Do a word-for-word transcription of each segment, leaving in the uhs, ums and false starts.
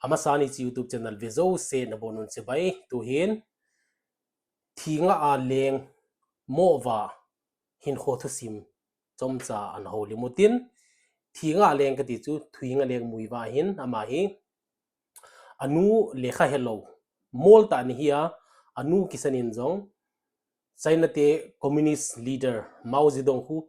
Amasan hiche YouTube channel ve jouse nabonun chibai. Tuhin Thinga a leng Moh va hinkho thusim chomcha ana houlim utin, Thinga a leng kati chu Thuinga leng Muivah ahin, ama hi anu lekha helou mol tah ana hi a, anu kisan in jong China te communist leader Mao Zedong khu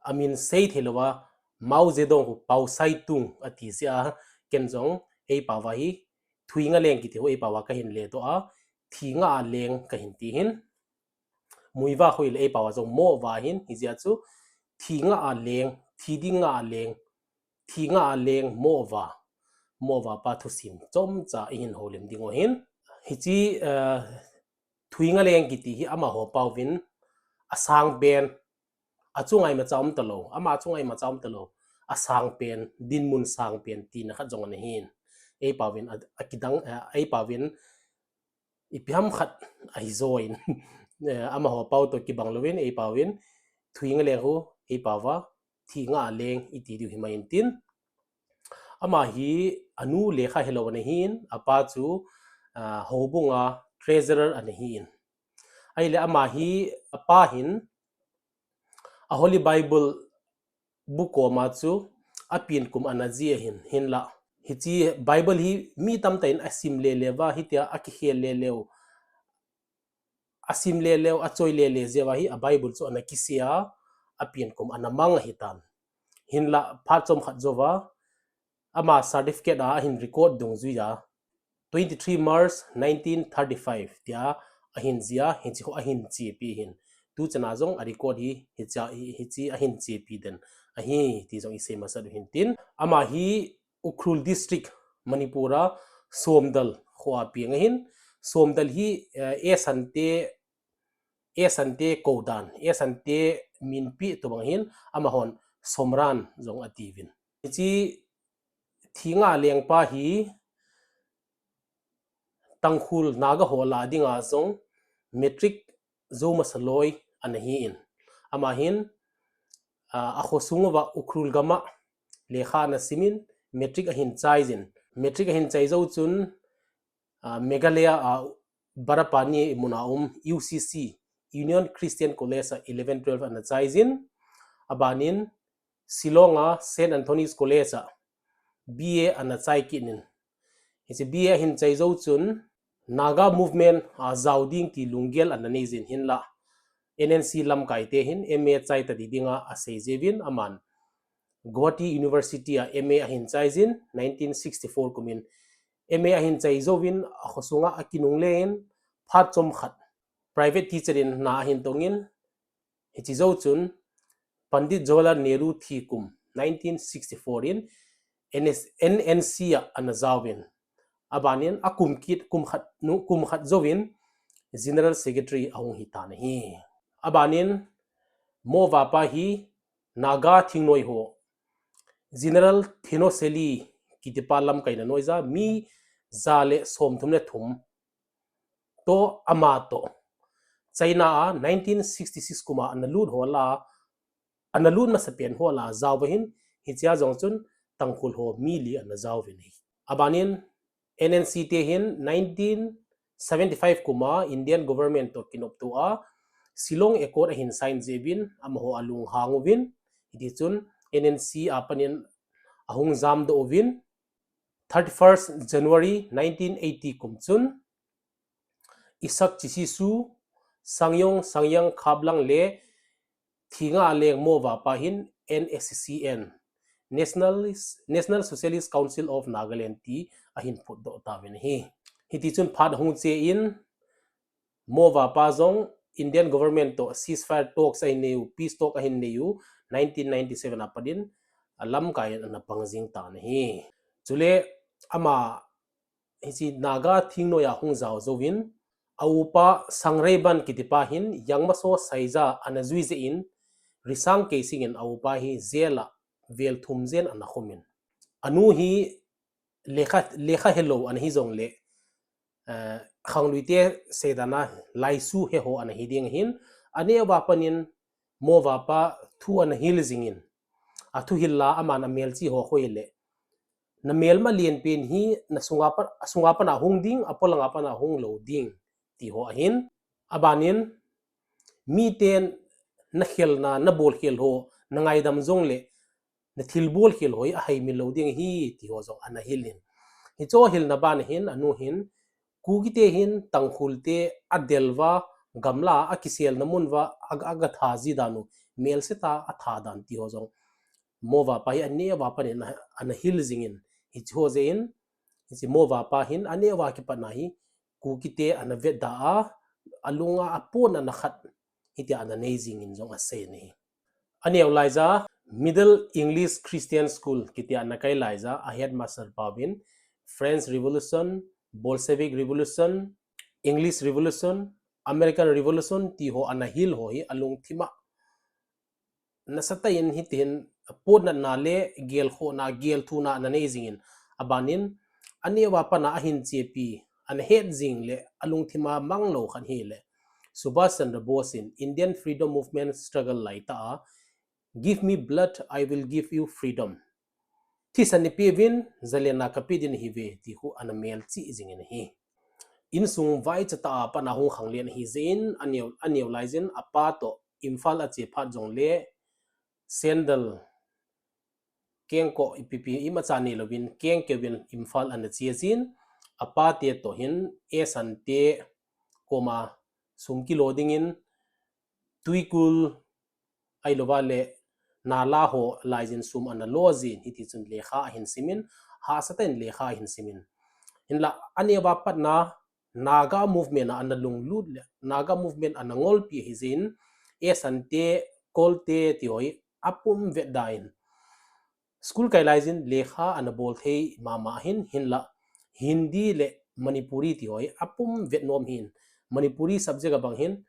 amin sei thei louva, Mao Zedong khu Paosaitung ati jeh a, ken jong eipao va hi Thuinga leng kiti khu eipao va kahin ledoh a, Thinga a leng kahin ti hin. Muivah khu ile eipao va jong Moh va hin, hijeh a chu Thinga a leng, thi dinga a leng, Thinga a leng Moh va, Moh va pa thusim chomcha ihin houlim diu ahin. Hiche, eh, Thuinga leng kiti hi amaho paovin asangpen, achunga imacha um talou, ama achunga imacha um talou, asangpen, dinmun sangpen tina khat jong ana hin. Eipaovin a, akidang, eh, eipaovin ipi ham khat ahi join. Eh, amaho pao toh kibang louvin, eipaovin Thuinga leng khu eipao va Thinga a leng iti diu himai intin. Ama hi anu lekha helou ana hin, apa chu, ah, houbunga treasurer ana hin. Ahile ama hi apa hin a Holy Bible bu koma chu apen kum ana ji ahin, hinla hiche Bible hi mi tamtah in asim lele uva, hitia akikhel lele u, asim lele u, achoi lele jeh uva hi a Bible chu ana kisih a, apen kum ana mang ahitan. Hinla phat chomkhat jouva ama certificate a ahin record dungjuiya, twenty-three March nineteen thirty-five tia ahin jia, hiche khu ahin chepi hin. Tuchana jong a record hi, hiche, hiche ahin chepi den ahi ti jong isei masat u hintin. Ama hi Ukhrul District, Manipur a Somdal kho a peng ahin. Somdal hi, eh, Esante, Esante koudan, Esante minpeh tobang hin, amahon Somran jong atiuvin. Hiche Thinga lengpa hi Tangkhul Naga ho lah dinga jong matric jou masa loi ana hin. Ama hin, ah, akho sung uva Ukhrul gam a lekha ana simin, matric ahin chaijin. Matric ahin chai jou chun, ah, Meghalaya a Barapani muna um U C C, Union Christian College a eleven twelve ana chaijin. Abanin Shillong a Saint Anthony's College a B A ana chai kit in. Hiche B A ahin chai jou chun Naga movement a jao ding ti lunggel ana neijin, hinla N N C lamkai te hin M A chai tadi dinga asei jiuvin, aman Guwahati University a M A ahin chaijin nineteen sixty-four kumin. M A ahin chai jouvin akho sunga akinungle in, phat chomkhat private teacher in na ahin tongin, hiche jou chun Pandit Jawaharlal Nehru thi kum nineteen sixty-four in N S, N N C a ana jaovin. Abanin akum kit, kum khat, nu, kum khat jouvin General Secretary ahung hitan ahi. Abanin Moh va pa hi Naga thingnoi ho General Theno Seli kitipa lamkaina noija mi ja le somthum le thum toh ama toh China a nineteen sixty-six kuma ana lut ho lah a, ana lut masapen ho lah a jaouva hin, hichea jong chun Tangkhul ho mi li ana jaouvin ahi. Abanin N N C te hin nineteen seventy-five kuma Indian government toh kinoptoh a Shillong Accord ahin sign jeh uvin amaho alunghang uvin, hitichun N N C a panin ahung jamdoh uvin, thirty-first January nineteen eighty kum chun Isak Chisisu, Sangyong Sangyang Khaplang le Thinga Leng Moh va pa hin N S C N, National, National Socialist Council of Nagaland ti ahin phutdoh tauvin ahi. Hitichun phat ahung che in, Moh va pa jong Indian government toh ceasefire talks ahin neiu, peace talk ahin neiu, nineteen ninety-seven a panin alamkai in ana pang jing tan ahi. Chule ama hiche Naga thingnoiya hung jao jouvin, a upa Sangreiban kitipa hin Yangmaso Saija ana jui jeh in, Risang Keishing in a upa hi jail a vel thum jen ana khumin. Anu hi lekha, lekha helou ana hijongle, eh, khangluite seidan a laisu heho ana hi ding ahin, aneo va panin Moh va pa thu ana hil jingin, athu hil la aman amelchih ho khu hile, Na melma lenpen hi na sunga pat, asunga pat a hung ding, apolanga pat a hung lou ding, ti ho ahin. Abanin, miten na khelna, na bolkhel ho, na ngaidam jongle, na thil bolkhel ho hi ahaimil lou ding ahi, ti ho jong ana hilin. Hiche ahilna ban hin, anu hin, Kukite hin, Tangkhulte, adelva, gamla, akiselna munva, aga, agatha ji dan u, melseta atha dan ti ho jong. Mo vapa hi aneo vapa nin ana, ana hil jingin, hiche ho jeh in, hiche mo vapa hin, aneo va kipatna hi, Kukite ana vetda a, alunga apon ana khat, hitia ana nei jingin jong asei ahi. Aneo laija, Middle English Christian School, kitia ana kai laija, a headmaster pauvin, French Revolution, Bolshevik Revolution, English Revolution, American Revolution, ti ho ana hil ho hi alungthima. Nasatah in hitihin, potna na le, gelkhohna, gelthuna ana nei jingin. Abanin, aneo vapa na ahin chepi, ana het jing le, alungthima mang lou khat hile. Subhash Chandra Bose in Indian Freedom Movement struggle laitah a, "Give me blood, I will give you freedom. Thisan neipeuvin, jalenna kape ding nahiuve," ti khu ana melchih jingin ahi. Insung vaichatah a pat a hung khanglen ahi jeh in, aneo, aneo laijin, apa toh Imphal ache phat jongle, sandal, kengkoh ipipi imacha neilouvin, kengkoh in Imphal ana che jin, apate toh hin, Esante koma sum kilo dingin, Tuikul, ahilouva le, Nala ho laijin sum ana lo jin, hitichun lekha ahin simin, hahsatah in lekha ahin simin. Hinla, aneo va patna, Naga movement a ana lunglut le, Naga movement ana ngolpi ahi jeh in, Esante, Kolte ti ho hi apum vetda in. School kai laijin lekha ana bol thei mama ahin, hinla Hindi le Manipuri ti ho hi apum vet nom ahin, Manipuri subject abang hin,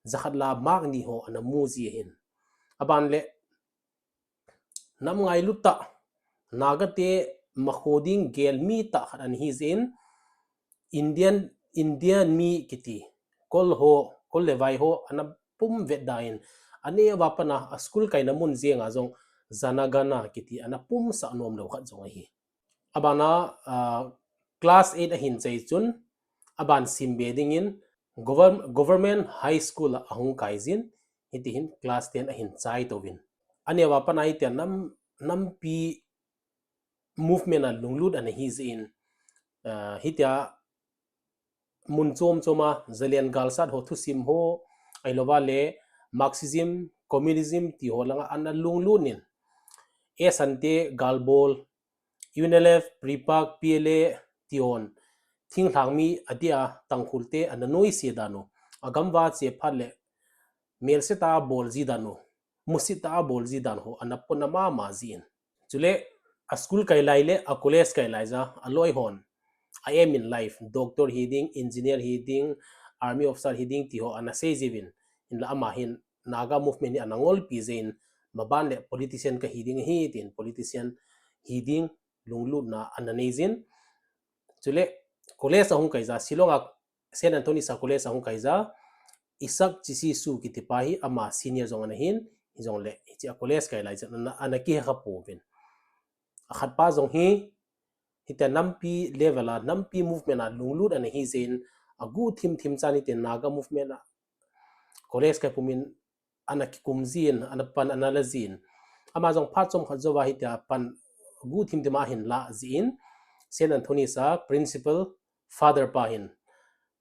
jakhat la mark ni ho ana mu ji ahin. Aban le, nam ngailut tah, Nagate makho ding gelmi tah khat ana hi jeh in, Indian, Indian mi kiti, Kol ho, Kol le Vai ho ana pum vetda in, aneo va pat a school kaina mun jenga jong Jana Gana kiti ana pumsah nom lou khat jong ahi. Abana, ah, class eight ahin chai chun, aban simbe dingin govern-, Government High School a ahung kai jin, hitihin class ten ahin chai touvin. Aneo va pat a hitia nam, nampi movement a lunglut ana hi jeh in, ah, hitia mun chom chom a, jalen galsat ho thusim ho, ahilouva le Marxism, Communism ti ho langa ana lunglut in, Esante galbol, U N L F, PREPAK, P L A ti hon, thinglhang mi adia Tangkhulte ana noise dan u, agam va che phat le, melseta bol ji dan u, musita bol ji dan ho, ana pona mama jin. Chule, a school kai lai le, a college kai laija, aloi hon, a aim in life, doctor hi ding, engineer hi ding, army officer hi ding, ti ho ana sei jiuvin, hinla ama hin, Naga movement hi ana ngolpi jeh in, maban le politician kahi ding ahi, tin politician hi ding, lunglutna ana nei jin. Chule, college ahung kaija, Shillong a Saint Anthony's a college ahung kaija, Isaac Chishi Shu kitipa hi ama senior jong ana hin, hijongle, hiche a college kai lai jeh in ana, ana kihe kha pouvin. Akhatpa jong hi, hitia nampi level a, nampi movement a lunglut ana hi jeh in, aguh thim thim chan hitia Naga movement a college kai pumin ana kikum jin, ana pan ana la jin. Ama jong phat chomkhat jouva hitia pan guh thim thim a ahin la jin, Saint Anthony's a principal father pa hin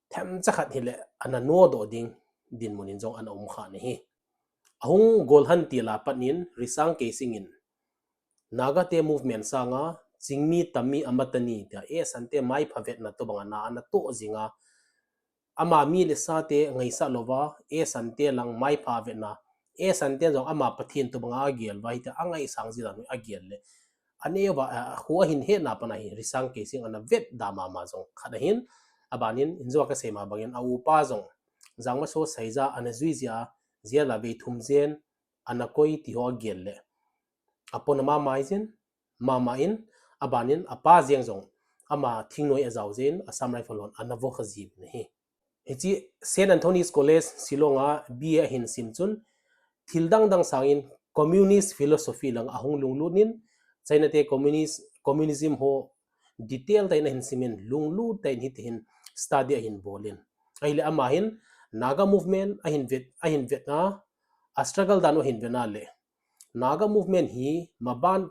themcha khat hile ana nodoh ding dinmun in jong ana um kha ahi. Ahung golhan til a pat in Risang Keishing in Nagate movement sanga chingmi tammi amatani tia Esante maipha vetna tobanga na ana toh jinga, ama mi le sate ngaisah louva, Esante lang maipha vetna, Esante jong ama Pathen tobanga agel uva, hitia angaisang ji dan u agel le, aneo va, a, khu ahin hetna pat a hi Risang Keishing ana vetda mama jong khat ahin, abanin, injo a kasei ma bangin, a upa jong, Jangmaso Saija ana jui jia, jail a vei thum jen, ana koi ti ho agel le, apona mama jin, mama in, abanin, apa jeng jong, ama thingnoi ajao jeh in, Assam Rifle hon ana vo kha jiuvin ahi. Hiche Saint Anthony's College, Shillong a B A ahin sim chun, thil dang dang sangin communist philosophy lang ahung lunglut in, China te communist, communism ho detail tah in ahin simin, lunglut tah in hitihin study ahin bolin. Ahile ama hin Naga movement ahin vet, ahin vetna, a struggle dan u ahin vetna le Naga movement hi maban,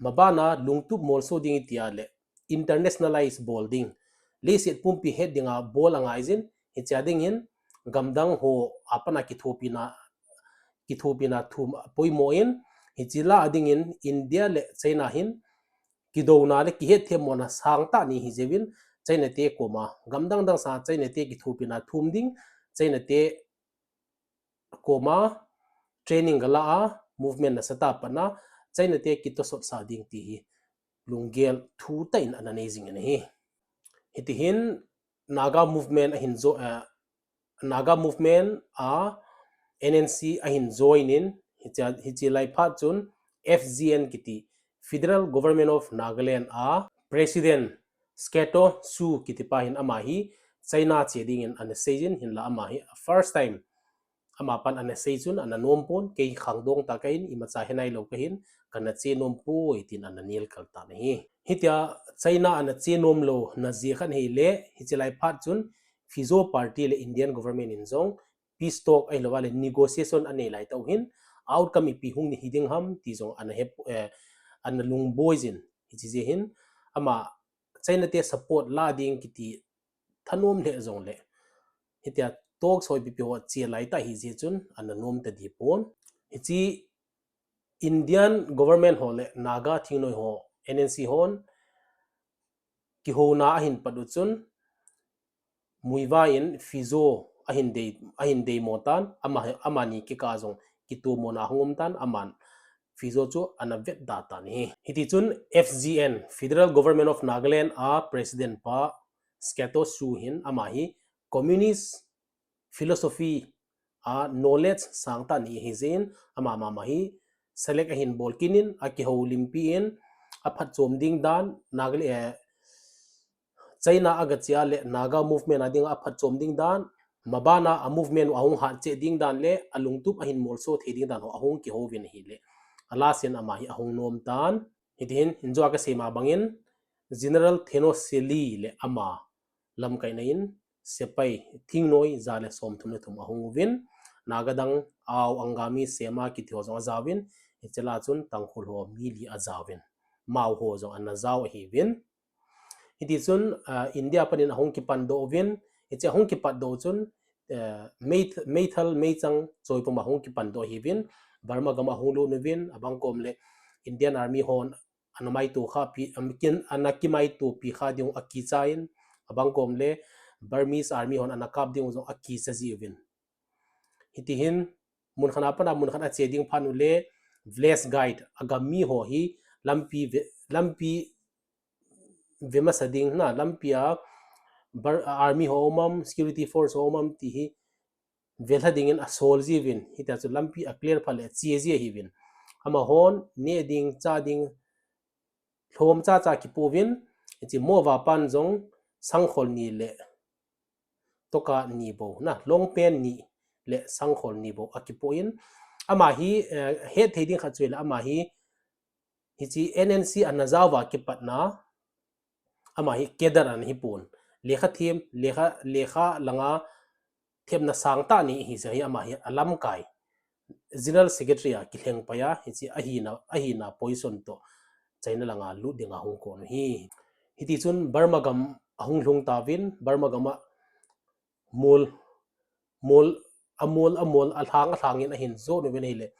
mabana lungtup molso ding itia le internationalize bol ding, leiset pumpi het dinga bol angaijin, hichea dingin gamdang ho apana kithopina, kithopina thum poimo in, hiche la a dingin India le China hin kidouna le kihetthemmona sangtah ni hijeuvin, China te koma, gamdang dang sanga China te kithopina thum ding, China te koma training gala a, movement nasatah a patna, China te kitosot sa ding ti hi lunggel thutah in ana nei jingin ahi. Hitihin Naga movement ahin jo, eh, Naga movement a N N C ahin join in, hiche, hiche lai phat chun F G N kiti, Federal Government of Nagaland a President Scato Su kitipa hin ama hi China che dingin ana seijin, hinla ama hi first time ama pan ana sei chun ana nompon, kei khangdong tah kahin, imacha henailou kahin, kana che nompoi tin ana nelkal tan ahi. Hitia China ana che nomlouna jeh khat ahile, hiche lai phat chun Fizo Party le Indian government in jong peace talk ahilouleh negotiation anei laitah u hin, outcome ipi hung hiding ham ti jong ana he, eh, ana lungboijin. Hiche jeh hin ama China te support la ding kiti thanom lheh jongle, hitia talks ho ipi ipi ho che laitah hijeh chun ana nom tadipon. Hiche Indian government ho le Naga thingnoi ho, N N C hon kihouna ahin pat u chun, Muivah in Fizo ahin dei, ahin deimo tan, ama, amani kikah jong kitomona ahung um tan, aman Fizo chu ana vetda tan ahi. Hitichun F G N, Federal Government of Nagaland a President pa Scato Su hin ama hi communist philosophy a knowledge sangtah ni ahijeh in, ama mama hi select ahin bol kit in, akihoulimpi in, aphatchom ding dan, Naga le, eh, China agachea le Naga movement a dinga aphatchom ding dan, mabana a movement u ahung hatcheh ding dan le alungtup ahin molso thei ding dan ho ahung kihouvin ahile, a last in ama hi ahung nom tan. Hitihin, injo a kasei ma bangin, General Theno Seli le ama lamkaina in sepai thingnoi ja le somthum le thum ahung uvin, Naga dang Ao, Angami, Sema kiti ho jong ajaovin, hiche la chun Tangkhul ho mi li ajaovin, Mao ho jong ana jao ahiuvin. Hitichun, ah, India panin ahung kipandoh uvin, hiche ahung kipatdoh chun, eh, Mei-, Meithal, Meichang choipum ahung kipandoh ahiuvin, Burma gam ahung lut uvin, abang kom le Indian Army hon ana maitoh kha pi, am, kin, ana kimaitopi kha ding u akicha in, abang kom le Burmese Army hon ana kap ding u jong akicha jiuvin. Hitihin, mun khat a pat a mun khat ache ding phat u le, village guide, agam mi ho hi lampi ve, lampi ve masa ding na, lampi a Bur-, Army ho um am, security force ho um am ti hi velha dingin asol jiuvin, hitia chu lampi aclear phat le ache ji ahiuvin. Amahon neh ding, chah ding, lhom chacha kipouvin, hiche Movapan jong sangkhol ni le toka ni bou, na, long pant ni le sangkhol ni bou akipoin. Ama hi, eh, hetthei ding khat chu ahile ama hi, hiche N N C ana jaouva kipatna, ama hi cadre ana hipon. Lekha them, lekha, lekha langa themna sangtah ni hijeh hi ama hi alamkai General Secretary a kilhengpai a, hiche ahina, ahina position toh China langa lut dinga hung kon u ahi. Hitichun Burma gam ahung lhung tauvin, Burma gam a mol, mol, amol, amol, alhang, alhangin ahin jot uvin ahile,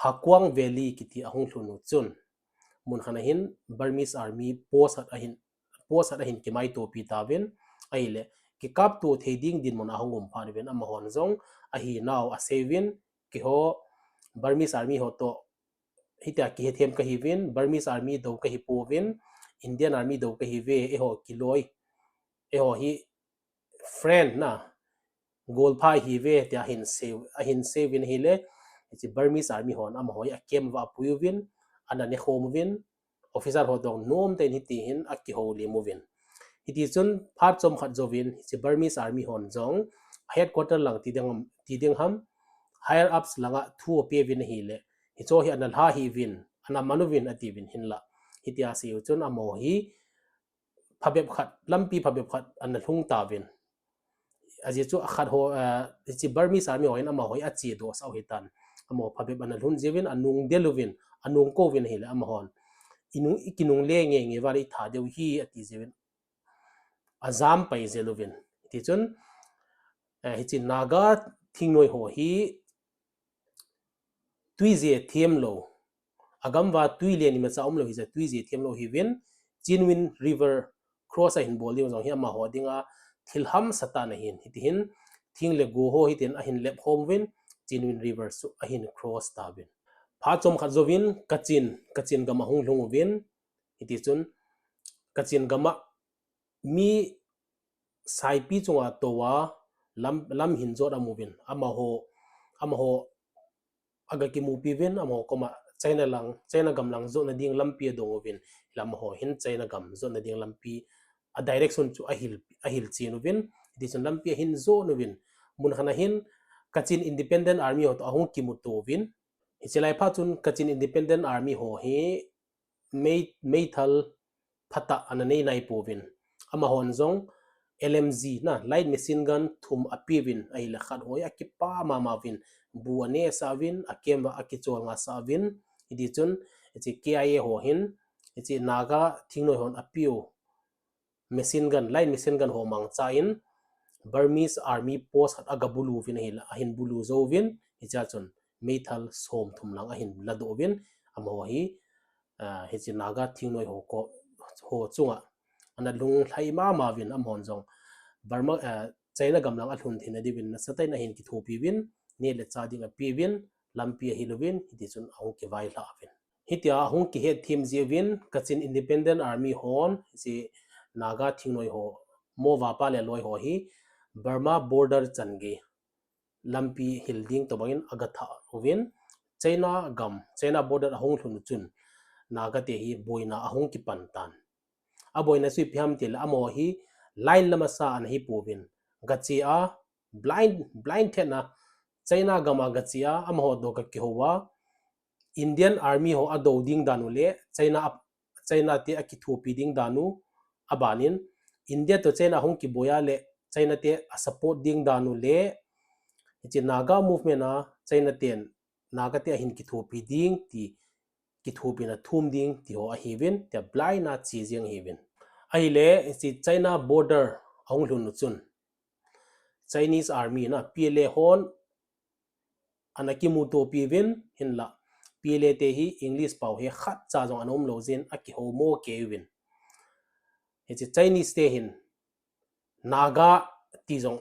Hakuang Valley kiti ahung lhun u chun, mun khat ahin Burmese Army post khat ahin, post khat ahin kimaitopi tauvin, ahile, kikapto thei ding dinmun ahung um phat uvin, amahon jong ahinau aseiyuvin, keiho Burmese Army ho toh hitia kihethem kahiuvin, Burmese Army dou kahipouvin, Indian Army dou kahiuve, eiho kiloi, eiho hi friend na, golpha ihiuve tia ahin sei, ahin seiyuvin ahile, hiche Burmese Army hon amaho hi acamp uva apuiyuvin, ana nekhom uvin, officer ho dong nomtah in hitihin akihoulim uvin. Hitichun phat chomkhat jouvin, hiche Burmese Army hon jong headquarter lang ti ding, ti ding ham, higher ups langa thu apeuvin ahile, hicheho hi ana lha hih uvin, ana man uvin atiuvin, hinla Hitia asei u chun amaho hi phabep khat, lampi phabep khat ana lhung tauvin. Ajeh chu akhat ho, eh, hiche Burmese Army ho hin amaho hi achedoh sah u ahitan. Amaho phabep ana lhun jiuvin, anung del uvin, anung kouvin ahile amahon, "Inung, ikinungle nge nge vale itha diu hi," ati jiuvin. Ajam pai jel uvin. Hiti chun, eh, hiche Naga thingnoi ho hi tuije themlou, agam uva tui le imacha umlou hijeh a tuije themlou ahiuvin, Chindwin River cross ahin bol diu jong hi amaho dinga thil hamsa tah ana hin. Hiti hin thing le go ho hitin ahin lep khom uvin, Chindwin River chu ahin cross tauvin. Phat chomkhat jouvin Kachin, Kachin gam ahung lhung uvin, hiti chun Kachin gam a mi saipi chunga touva lam, lam hin jot amu uvin. Amaho, amaho aga kimupi uvin, amaho koma China lang, China gam lang jotna ding lampi adong uvin. Amaho hin China gam jotna ding lampi a direction chu ahil, ahil chen uvin. Hiti chun lampi ahin jon uvin. Mun khat a hin Kachin Independent Army ho toh ahung kimuto uvin. Hiche lai phat chun Kachin Independent Army ho hi mei, meithal phatah ana nei naipouvin. Amahon jong L M G na, light machine gun thum apeuvin, ahile khat ho hi akipah mama uvin, bu anesah uvin, akemva akicholngasah uvin. Hiti chun, hiche K I A ho hin, hiche Naga thingnoi hon apeu machine gun, light machine gun ho mangcha in, Burmese Army post khat aga bulu uvin ahile, ahin bulu jouvin, hichea chun meithal somthum lang ahin ladoh uvin, amaho hi, ah, hiche Naga thingnoi ho ko, ho chunga ana lunglhai mama uvin, amahon jong Burma, ah, China gam lang alhun theina diuvin nasatah in ahin kithopi uvin, neh le chah ding apeuvin, lampi ahil uvin, hiti chun ahung kivailhah uvin. Hitia ahung kihetthem jeh uvin Kachin Independent Army hon, hiche Naga thingnoi ho, mo vapa le loi ho hi Burma border chan gei lampi hil ding tobang in aga thah uvin, China gam, China border ahung lhun u chun Naga te hi boina ahung kipan tan. Aboina chu ipi ham tile amaho hi line lam a sa ana hipouvin, gache a, blind, blind thet na, China gam a gache a, amaho toh ga kihou a, Indian Army ho adou ding dan u le, China a, China te akithopi ding dan u, abanin, India toh China ahung kiboi a le, China te a support ding dan u le, hiche Naga movement a, China ten Naga te ahin kithopi ding ti, kithopina thum ding ti ho ahiuvin, tia blind a che jeng ahiuvin. Ahile, hiche China border ahung lhun u chun, Chinese Army na, P L A hon ana kimutopi uvin, hinla P L A te hi English pao hekhatcha jong ana umlou jeh in akihoumo kei uvin. Hiche Chinese te hin Naga ti jong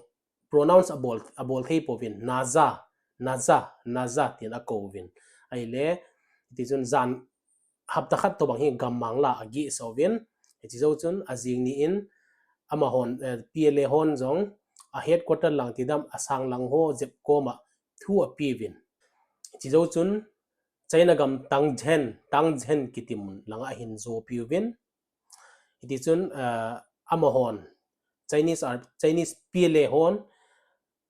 pronounce abol, abol thei pouvin, Naza, Naza, Naza tin akouvin. Ahile, hiti chun jan hapta khat tobang hi gammang la agihsah uvin. Hiche jou chun ajing ni in amahon, eh, P L A hon jong a headquarter lang tidam asang lang ho jep koma thu apeuvin. Hiche jou chun China gam Tangzhen, Tangzhen kiti mun langa ahin jopi uvin. Hiti chun, ah, amahon, Chinese, Chinese P L A hon,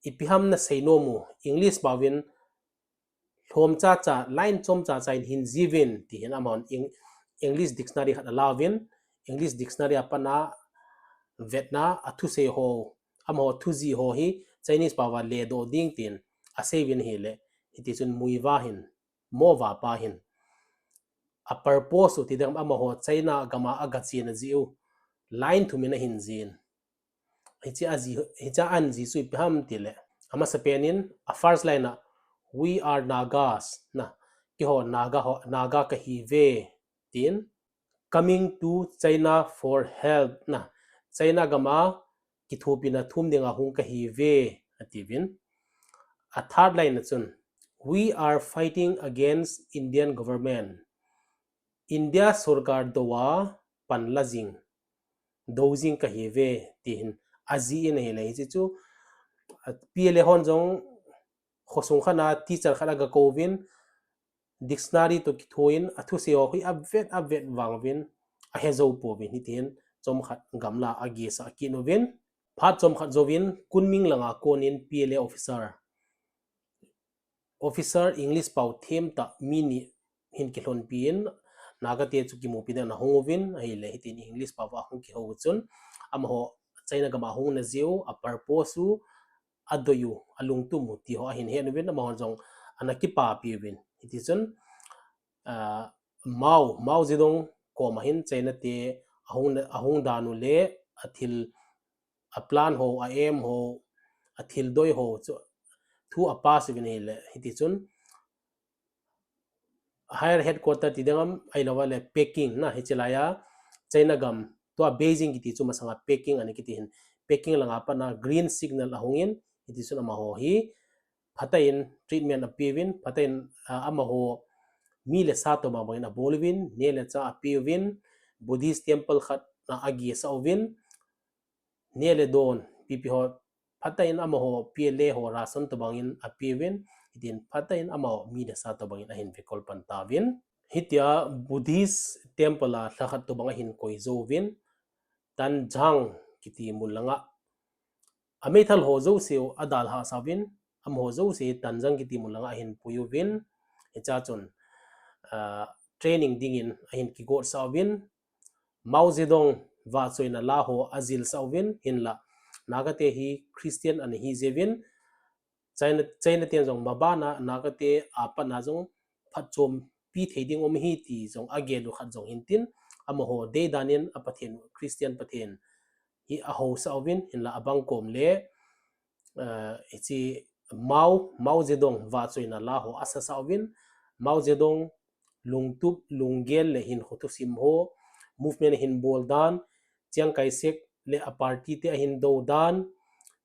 ipi ham nasei nom u, English paovin, lhom chacha, line chom chacha in hin jiuvin, ti hin amahon Eng-, English dictionary khat alauvin, English dictionary a pat a vetna, athusei ho, amaho thujih ho hi Chinese paova ledoh ding tin aseiuvin ahile, hiti chun Muivah hin, Mo vapa hin, a purpose u tidem amaho China gam a agachena jeh u, line thum in ahin jih in. Hiche aji, hiche ahin jih chu ipi ham tile, amasapen in, a first line a, "We are Nagas," na, keiho Naga ho, Naga kahiuve, tin, "Coming to China for help," na, China gam a kithopina thum dinga hung kahiuve, atiuvin. A third line a chun, "We are fighting against Indian government." India sorkar dou a panla jing, dou jing kahiuve, ti hin ajih in ahile hiche chu, P L A hon jong khosung khat a teacher khat agakouvin, dictionary toh kithoin, athusei ho hi avet, avet vang uvin, ahejou pouvin, hitin chomkhat gamla agesah kit uvin. Phat chomkhat jouvin, Kunming langa konin P L A officer, officer English pao themtah mi ni hin kilhonpi in, Naga te chu kimupi ding ana hung uvin, ahile hitin English pao a hung kihou u chun, amaho China gam a hung na jeh u, a purpose u, adei u, alungtup u ti ho ahin het uvin, amahon jong ana kipapi uvin. Hiti chun, ah, Mao, Mao Zedong koma hin China te ahung, ahung dan u le athil, a plan ho, a aim ho, athil doi ho chu thu apass uvin ahile, hiti chun higher headquarter ti ding am, ahilou le Peking na, hiche laiya China gam, tua Beijing kiti chu masanga Peking ana kiti hin, Peking langa pat na green signal ahung in, hiti chun amaho hi phatah in treatment apeuvin, phatah in, ah, amaho mi le sa tobang bang in abol uvin, neh le chah apeuvin, Buddhist temple khat na agesah uvin, neh le don, ipi ipi ho, phatah in amaho P L A ho ration tobang in apeuvin, hitin phatah in amaho mi le sa tobang in ahin vekol pan tauvin. Hitia Buddhist temple a lha khat tobang ahin koi jouvin, Tanzhang kiti mun langa ameithal ho jouse u adalhah sah uvin, amaho jouse Tanzhang kiti mun langa ahin pui uvin, hichea chun, ah, training dingin ahin kigotsah uvin, Mao Zedong vahchoina la ho ajilsah uvin, hinla Naga te hi Christian ana hi jeh uvin, China, China ten jong mabana Naga te a pat na jong phatchompi thei ding um ahi ti jong agel u khat jong hintin, amaho deidan in a Pathen, Christian Pathen hi ahousah uvin, hinla abang kom le, eh, hiche Mao, Mao Zedong vahchoina la ho asasah uvin, Mao Zedong lungtup, lunggel le hinkho thusim ho, movement ahin bol dan, Chiang Kai-shek le a party te ahin dou dan,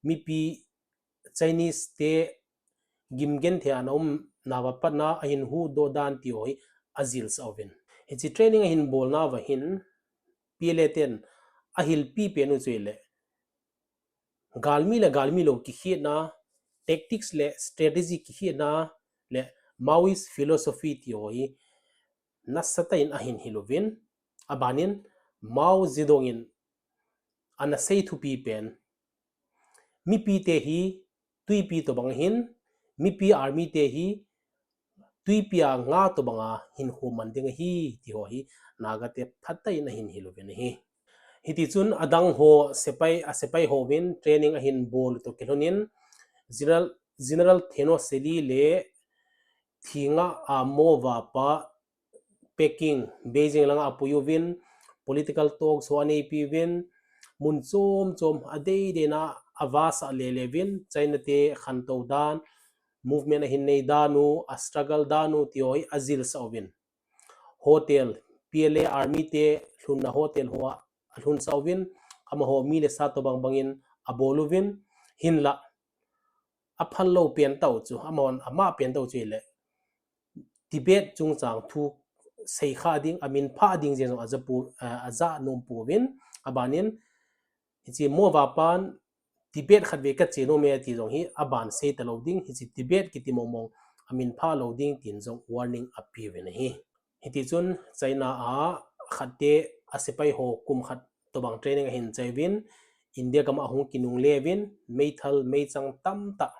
mipi Chinese te gimgenthei a ana um nauva pat na ahin huhdoh dan ti ho hi ajilsah uvin. Hiche training ahin bol nauva hin P L A ten ahilpi pen u chu ahile, galmi le galmi lou kikhetna, tactics le strategy kikhetna, le Maoist philosophy ti ho hi nasatah in ahin hil uvin, abanin Mao Zedong in ana sei thupi pen, mipi te hi twipi tobang ahin, mipi army te hi twipi a nga tobanga hinkho man ding ahi, ti ho hi Naga te phatah in ahin hil uvin ahi. Hiti chun adang ho sepai, a sepai hovin training ahin bol u toh kilhonin, General, General Theno Seli le Thinga a Mo vapa Peking, Beijing langa apui uvin, political talks ho aneipi uvin, mun chom chom adeideina avahsah lele uvin, China te khantou dan, movement ahin nei dan u, a struggle dan u ti ho hi ajilsah uvin. Hotel, P L A army te lhunna hotel ho a alhunsah uvin, amaho mi le sa tobang bangin abol uvin, hinla aphal lou pen tah u chu, amahon amah pen tah u chu ahile, Tibet chungchang thu seikhah ding, aminphah ding jeng jong aja pu, eh, aja nom pouvin, abanin, hiche Mo vapan Tibet khatvei kache nome ti jong hi aban sei talou ding, hiche Tibet kiti mongmong aminphah lou ding tin jong warning apeuvin ahi. Hiti chun China a khatte a sepai ho kum khat tobang training ahin chai uvin, India gam a ahung kinungle uvin, meithal meichang tamtah,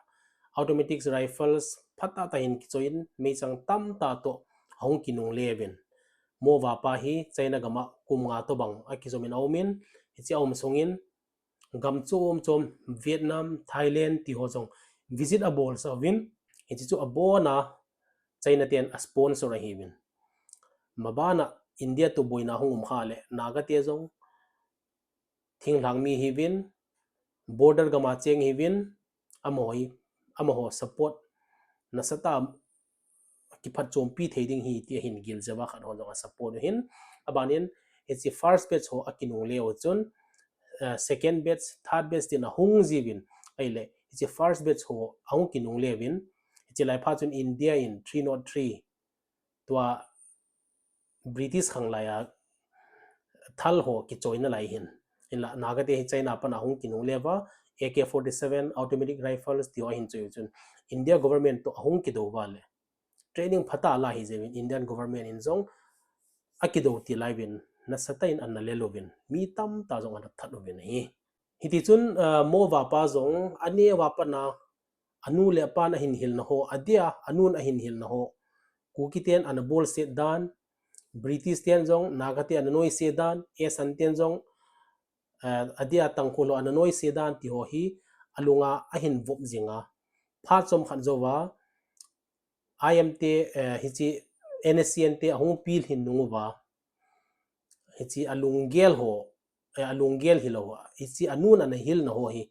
automatic rifles phatah tah hin kichoiyin, meichang tamtah toh ahung kinungle uvin. Mo vapa hi China gam a kum nga tobang akijomin aumin, hiche aum sungin gam chom chom, Vietnam, Thailand ti ho jong visit abolsah uvin, hiche chu abona China ten a sponsor ahiuvin. Mabana India toh boina hung um khah le, Naga te jong thinglhang mi ahiuvin, border gam a cheng ahiuvin, amaho hi, amaho support nasatah a kiphatchompi thei ding ahi ti ahin gel jeh uva khat hon jong a support u ahin, abanin, hiche first batch ho akinungle u chun, eh, second batch, third batch tin ahung jiuvin, ahile, hiche first batch ho ahung kinungle uvin, hiche lai phat chun India in three nought three, tua British khanglai a thal ho kichoina lai ahin. Hinla Naga te hi China pan ahung kinungle uva, A K forty-seven, automatic rifles ti ho ahin choi u chun, India government toh ahung kidou uva le, training phatah ala ahi jeh uvin Indian government in jong akidou til lai uvin, nasatah in ana lel uvin, mi tamtah jong ana that uvin ahi. Hiti chun, ah, Mo vapa jong, aneo a pat na, anu le apan ahin hilna ho, adia, anun ahin hilna ho, Kuki ten ana bolset dan, British ten jong Naga te ana noise dan, Asan ten jong, eh, adia Tangkhul ho ana noise dan ti ho hi alunga ahin vop jinga. Phat chomkhat jouva, I M te, eh, hichi N S C N te ahung pil hin nunguva, hichi alunggel ho, eh, alunggel hilou, hichi anun ana hilna ho hi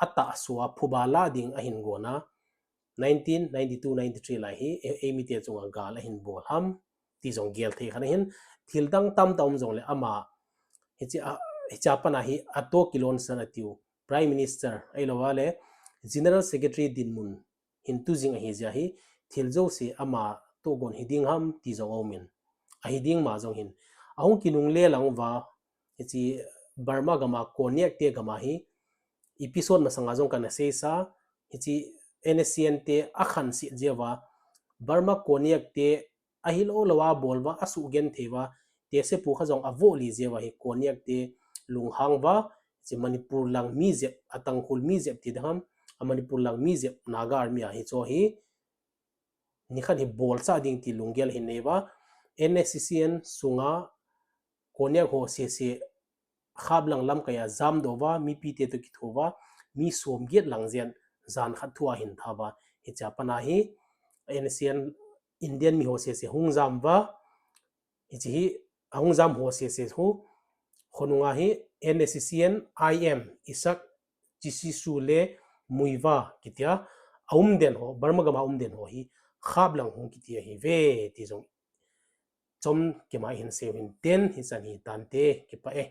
atahsua phuba la ding ahin gona, nineteen ninety-two ninety-three lai hi, eh, eimite chunga gal ahin bol ham, ti jong gel thei khat ahin, thil dang tamtah um jongle ama, hichi a, hicha pana hi ato kilonsan atiu, Prime Minister, ahilouva le, General Secretary dinmun, hin tu jing ahi jeh hi, thil jouse ama togon hi ding ham ti jong aumin. Ahi ding ma jong hin. Ahung kinungle lang uva, hichi Burma gama Konyak te gama hi, episode masanga jong kana seisa, hichi N S C N te akhanset jeh uva, Burma Konyak te ahilou louva bol uva, asugenthei uva, tehsepu kha jong avoh li jeh uva hi Konyak te lunghang uva, hichi Manipur lang mi jep, a Tangkhul mi jep ti ding ham, a Manipur lang mi jep Naga Army a hicho hi, nikhat hi bolcha ding ti lunggel ahin nei uva, N S C N sunga Konyak ho sese Khaplang lamkai a jamdoh uva, mipite toh kitho uva, mi somget lang jen jan khat thu ahin tha uva, hicha pana hi N S C N Indian mi ho sese hung jam uva, hichi hi ahung jam ho sese hi, khonunga hi N S C N I M Isak Chishisule Muivah kitia, aumden ho, Burma gama umden ho hi Khaplang hung kiti ahiuve ti jong chomkhat ima hin seiu hintin, hichan hitante, kipah e.